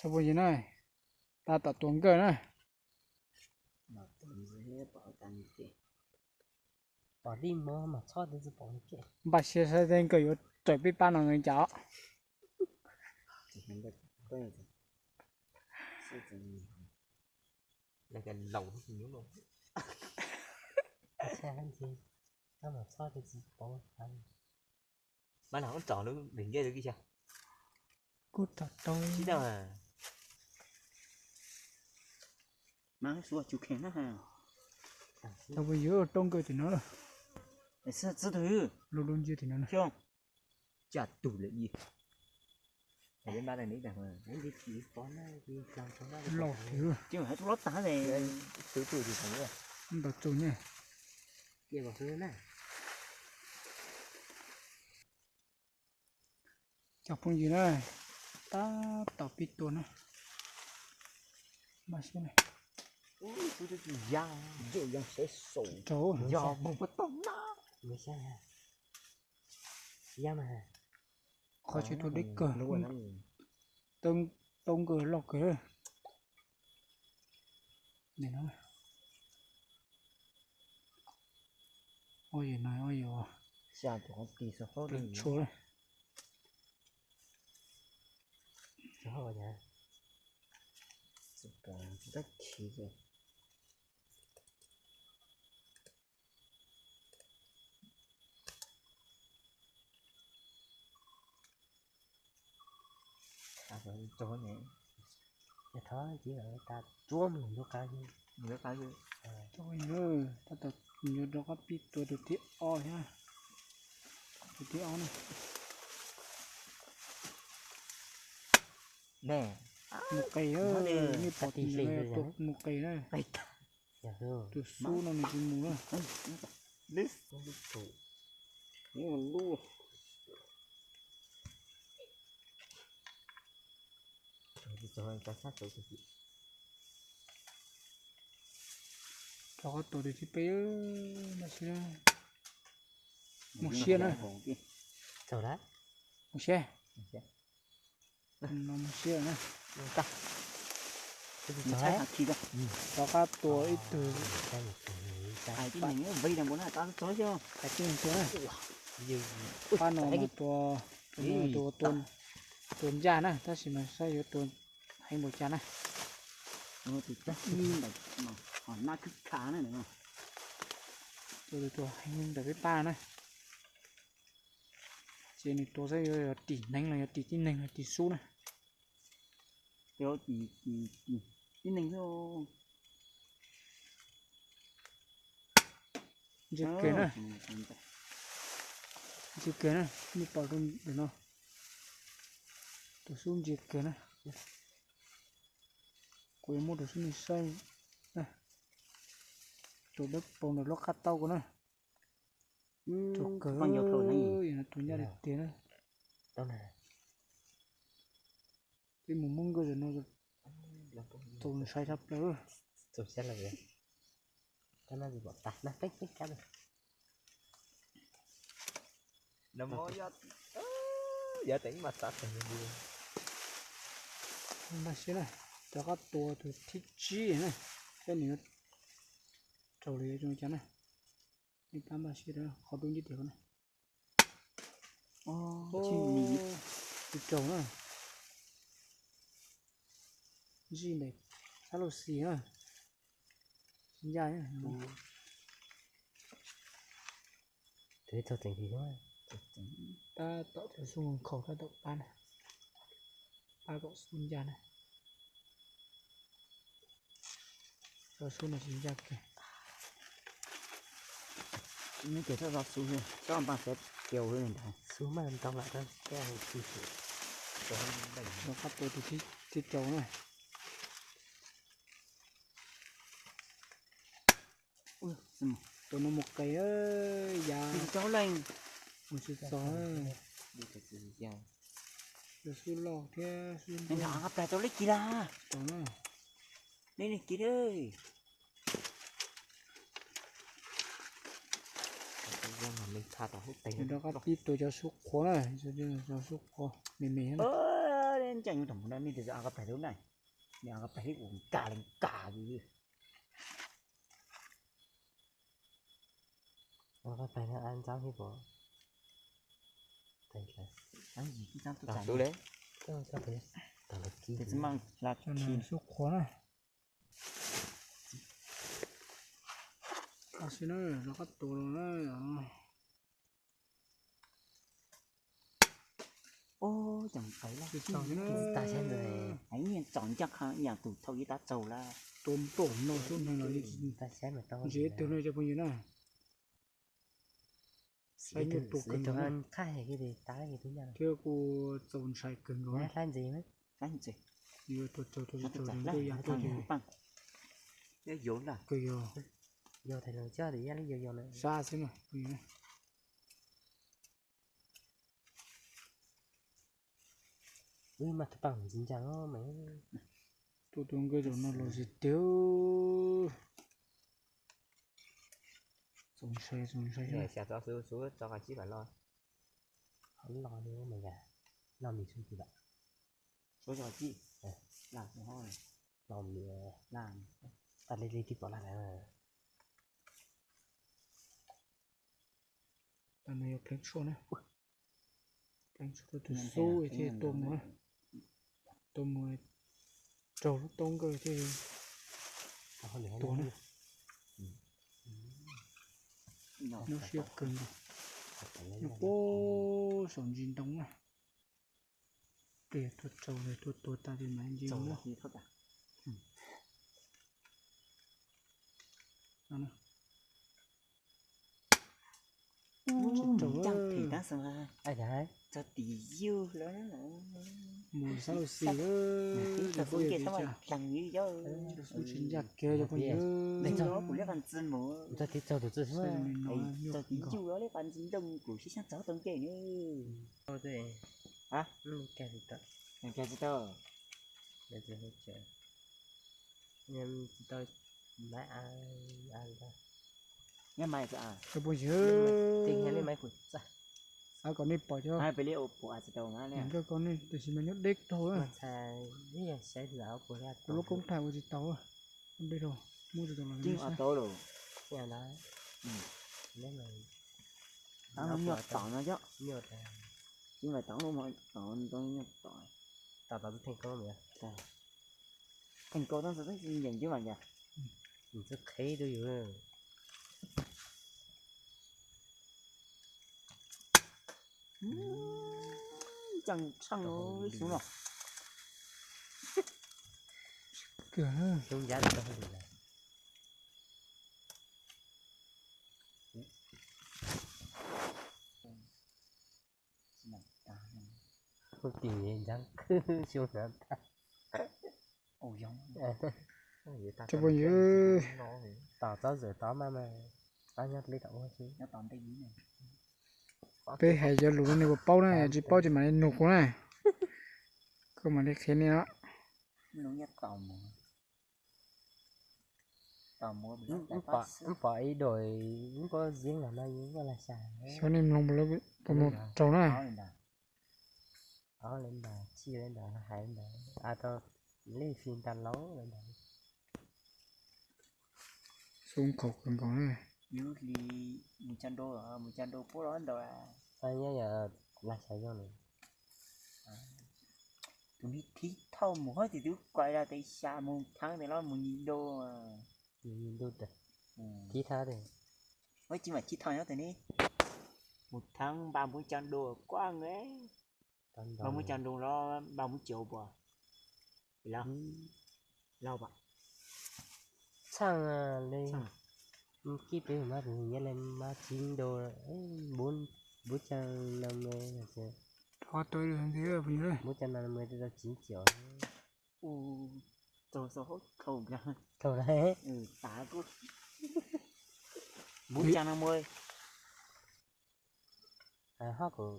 Phooj ywg na, tab tom tua nkawj na. Pom li mog mas txhob twb tsis pom. Npaj siab saib tej nkawj yuav raws peb pab no nws cas. Kuj tau tau. Mas suav cus kheev na. Tau phooj ywg, rau nkawj tim no. Lub lub nciab tim no na. Caj tug lawm ib. Loj heev. Ntaus txug ne. Cov phooj ywg na, tab tom pib tua na. Mas xwb na. Rau. Qhov tsis tua deb kawg. Tau nkawj loj kawg. Ua yam no, ua yam tshua. Thov cia tas tsuab mus nrog qab. Tab tom yuav rov qab pib tua tus thib ob thiab. Tus thib ob na. Mus qis, nej pom tus mus qis na. Tus xub no nws tsis mus na. Rov qab tua tus thib peb, mus siab na. Mus siab. No mus siab na. Rov qab tua ib tug. Hais tib neeg tua na. Pab no mas tua, tua ncaj na, tab sis mas saib yuav tua heev npaum cas na. Tua tus tua heev ntawm peb pab na. Ces nws tua saib yuav tim hneev los yog tim tib neeg los tim xub na. Tib neeg. Ntsia kiag na. Ntsia kiag na, nej pom rau ntawm no. Tus xub ntsia kiag na. Kuv yuav muab tus xub nej saib. Tus dawb paug ntawm lub qab taub ko na. Tus kawg, tus ncaj tiag tiag na. Peb mus muab nkawj ntawm no, tus ntshai tshaj plaws. Npaj siab na, rov qab tua tus thib tsib na, saib nws yuav raug li yuav zoo cas na. Nej pab npaj siab, qhov dub nciab tiag na. Tsis raug na. Zij ntawm sab laug xis na. Ncaj. Tab tom cov xub nkhaus tab tom pab na. Pab kom xub ncaj na. Cov xub no tsis ncaj kiag. Neb ces txhob xub, txhob npaj siab tias ntawd xub mas ntau lawm. Rov qab tua tus thib rau na. Tus no mus qis, yav mus tsis txog. Tus xub loj thiab xub ntsuab. Plag tau leb kis las. Tau na. Leb kis. Rov qab pib tua cov xub qhuav na, cov xub qhuav me me na. Caij nyuj tom mus no nej tus a qab pais lub na, nej a qab pais lub ua kas li kas li. Qab pais no a ntxaab hib pov. Tus le. Tus le. Tus le. Xub qhuav na. Xwb na, rov qab tua los na. Ub, cov qev laj tag saib ntawd, nyiaj txom ncaj qha ib yam tus thaum ib tab tsaug lawm. Tua npaum no xub neeg los tsis ntsia twg no cov phooj ywg na. Saib nyuj tua kawg nkaus thiab kuj txaus ntshai kawg nkaus. Yuav tua tsaug tua tsis tsaug ces kuj yog tuaj ces kawg yog sab xwb na. Wb mas tus paj ntsis ncaj mas. Tuaj tua nkawj zaum no los tsis tiag. Txaus ntshai, txaus ntshai. Xya txob xwb, xub txob qab tsib vam los. Los li mas yog, los li xub ti vam. Suav zog tij, los li, tas li li tib pom laj lawm. Tam no yog pleev tshuaj na, pleev tshuaj rau tus xub thiaj tuaj mus, tuaj mus raug lub taub nkawj thiaj li tuag na. Nyuaj siab kawg nkaus. Nyob puag saum ntsis ntoo na. Pliag tuaj tsaug tuaj tua tas li mas ntsis muab. Tsis tau, txog tim yug lawm. Mus sab lub xis lawm, tsis pub yog tsis ncaj, tsis ncaj kiag cov phooj ywg. Txog tim txog tus txij xwb, txog tim yug li qas ntsis ntoo kuv sib xyaab txog tau nkeeg ne. Tsis tau. Nyob mas, cov phooj ywg, xav kom nej pom cov, nkawd kom nej tab sis mas nyob deb dhau, kuv lub koob thaij ua tsis tau, deb dhau, muab tsis tau los. Nyob tom no cov, tom tom tom tom tom tom. Theej Kaub tab sis twb yeem cub mas cas. Nws twb qheb rau yus. Ntseeg tsheej xyov no. Xyov ncab tau li lawm. Tim ncab xyov ntag. Cov phooj ywg, tom txob zawm tod mas mas, txob nyob li tom ub xwb. Peb hais cov lus rau nej puas paub na, yog tsis paub ces mam li nug kuv na, kuv mam li qhia nej os. Wb pom ib dua, wb npab yeeb los no, wb npaj lag xyas. Xyov nej mloog puas mus raug na. Ob li ntawd, tsib li ntawd, hais li ntawd, a tau li fi nta laub li ntawd. Xub nkhaus kawg nkaus na. Yus hli mus cog nrau, mus cog nrau puab los ntau. Nyob yog lag xyas yog lawm. Tus ni thib thauj mus hov tias twb kuaj los tes xya mus thaab tes los mus nyi nrau. Nyi nrau tes, thib thab tes. Ua tsis mam thib thauj nyob tes ne. Mus thaab npaj muab cog nrau kuaj nqe. Npaj muab cog nrau los npaj muab cog puas? Los, los pam. Txhaj li, kib peb mas tus nyiam li mas tsis nrau, npub cog no me, npub cog no me tau tsis ncaum. Thaum na, npub cog no me. Hoj kuv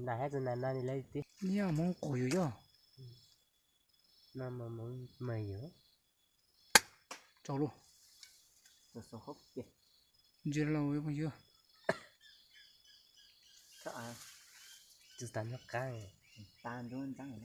nais hab txog nais no li lawv twb nyiam Hmoob qus yus yog no mas mas yus tsaug lauj. Ntsia lauj phooj ywg. Tus tas nyob qab, tas nrub ntxeeb.